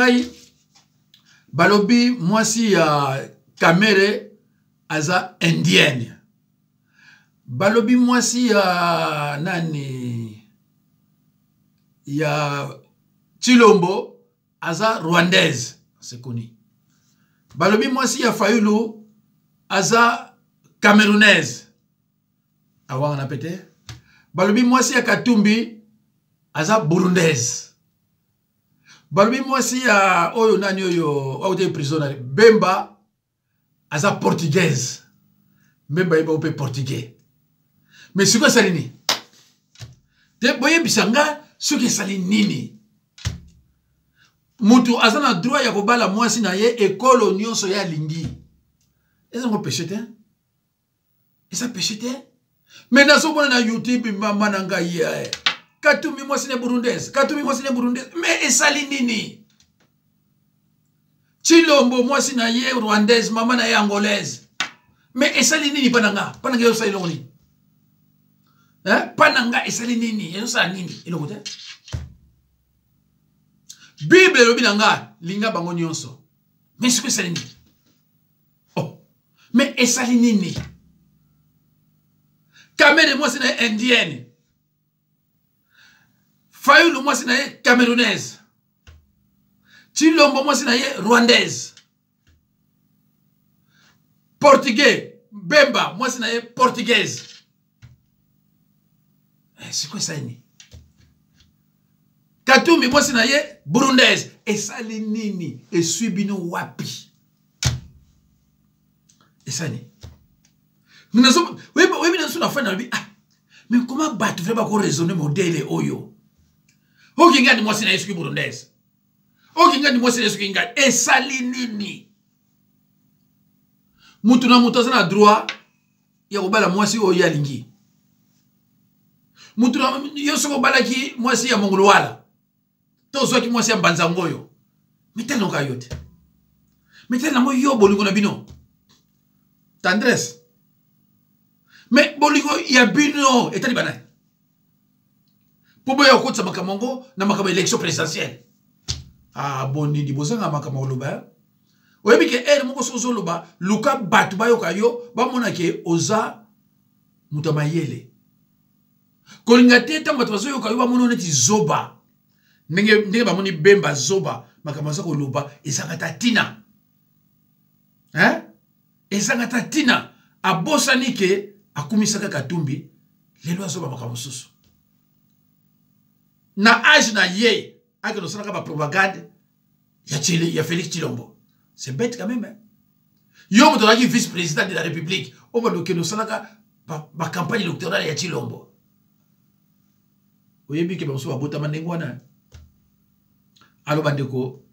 Ngai balobi mwasi ya Kamere aza indienne, balobi mwasi ya nani ya Tshilombo aza rwandaise, c'est connu. Balobi mwasi ya Fayulu aza camerounaise, awangana pe te. Balobi mwasi ya Katumbi aza burundaise. Balobi mwasi ya oyo nani oyo auti prison na Bemba aza portugaise. Bemba yeba mpe portugais. Mais sikoyo esali nini? Te boyebisa nga soki esali nini. Mutu aza na droit ya kobala mwasi na ye ekolo nyonso ye alingi. Eza ngo péché te? Eza péché te? Mais nazomona na YouTube mama na ngai eh. Katumbi mwasi na burundaise, Katumbi mwasi na burundaise, mais esali nini? Tshilombo mwasi na ye rwandaise, mama na ye angolaise. Mais esali nini pa na nga? Pa na nga ezosala eloko nini? Hein? Pa na nga esali nini? Ezosala nini? Eloko te. Bible elobi na nga linga bango nyonso. Mais sikoyo esali nini? Oh. Mais esali nini? Kamere mwasi na ye indienne. Fayulu mwasi na ye camerounaise. Tshilombo mwasi na ye rwandaise. Portugais Bemba mwasi na ye portugaise. Eh, sikoyo esali nini? Katumbi mwasi na ye burundaise. Esali nini? Eswi bino wapi? Esali nini? Oyebi naso na fani nalobi ah, mais comment bato vrai bako raisonner modèle oyo? Oki ngani mwasi na ye soki burundaise, oki ngani mwasi na ye soki ngani, esali nini? Mutu na mutu aza na droit ya kobala mwasi oyo ye alingi. Mutu na yo soki obalaki mwasi ya mongolowala to ozwaki mwasi ya mbanzango oyo, mitali nango yo te, mitali nango yo bolingo na bino tendresse, mais bolingo ya bino etali banani? Mpo boya kokotisa makambo yango na makambo ya élection présidentielle. Ah, bonini bozanga makambo koloba. Oyebi ke ere moko soki ozoloba, luka bato bayoka yo, bamona ke oza moto ya mayele. Kolinga te ntango bato bazoyoka yo bamona neti zoba. Ndenge, ndenge bamoni Bemba zoba, makambo aza koloba ezanga ta ntina. Hein? Ezanga ta ntina. Abosani ke akumisaka Katumbi, lelo azoba makambo mosusu. Na age na ye, akende osalaka ba propagande ya Chile, ya Félix Tshilombo. C'est bête quand même, hein? Yo moto azalaki vice-président de la République, oyo bando okende osalaka ba campagne électorale ya Tshilombo. Oyebi ke bamosusu babotama ndenge wana. Alo bandeko,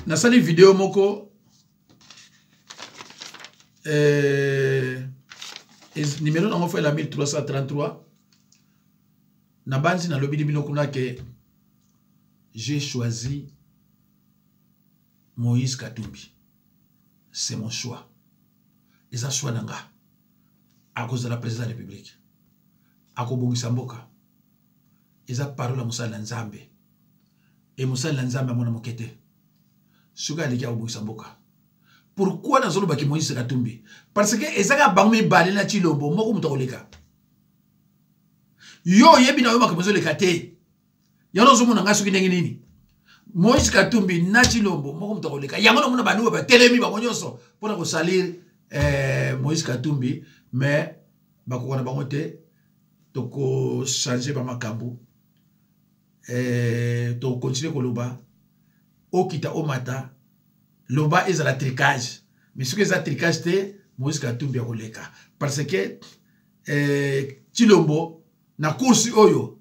nasali video moko numéro nango fo ela 1333. Nabanzi nalobi bino kuna ke j'ai choisi Moïse Katumbi. C'est mon choix. Eza choix na nga. Akozala président de la République. Akobongisa mboka. Eza parole ya mosali na Nzambe. E mosali na Nzambe amona moke te. Soki aleki akobongisa mboka. Pourquoi nazolobaki Moïse Katumbi? Parce que ezaka bango mibale na Tshilombo, moko moto akoleka. Yo oyebi na yo makambo ezoleka te. Yango ozomona ngai soki ndenge nini. Moïse Katumbi na Tshilombo moko moto akoleka. Yango namona baluba batelemi bango nyonso mpona kosalir Moïse Katumbi, mais bakoka na bango te. Toko changer ba makambo. Toko continuer koloba okita omata loba ezala tricage, mais soki eza tricage te Moïse Katumbi akoleka parce que Tshilombo na course oyo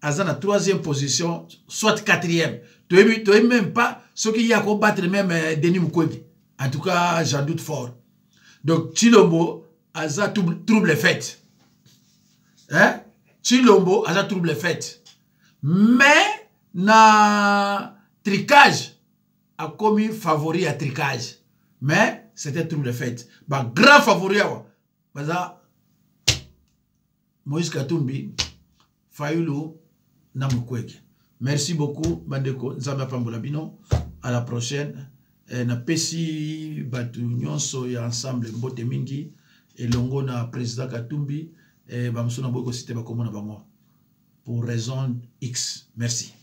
aza na 3e position soit 4e. Toyebi, toyebi même pas soki ye akobattre même Denis Mukwege. En tout cas j'en doute fort. Donc Tshilombo aza trouble fête. Hein? Tshilombo aza trouble fête. Mais na tricage akomi favori ya tricage. Mais c'était trouble fête. Ba grand favori awa baza Moïse Katumbi, Fayulu na Mukwege. Merci beaucoup bandeko, Nzambe apambola bino. À la prochaine. Napesi bato nyonso ya Ensemble mbote mingi, elongo na président Katumbi, bamosusu na boyi kociter bakombo na bango pour raison X. Merci.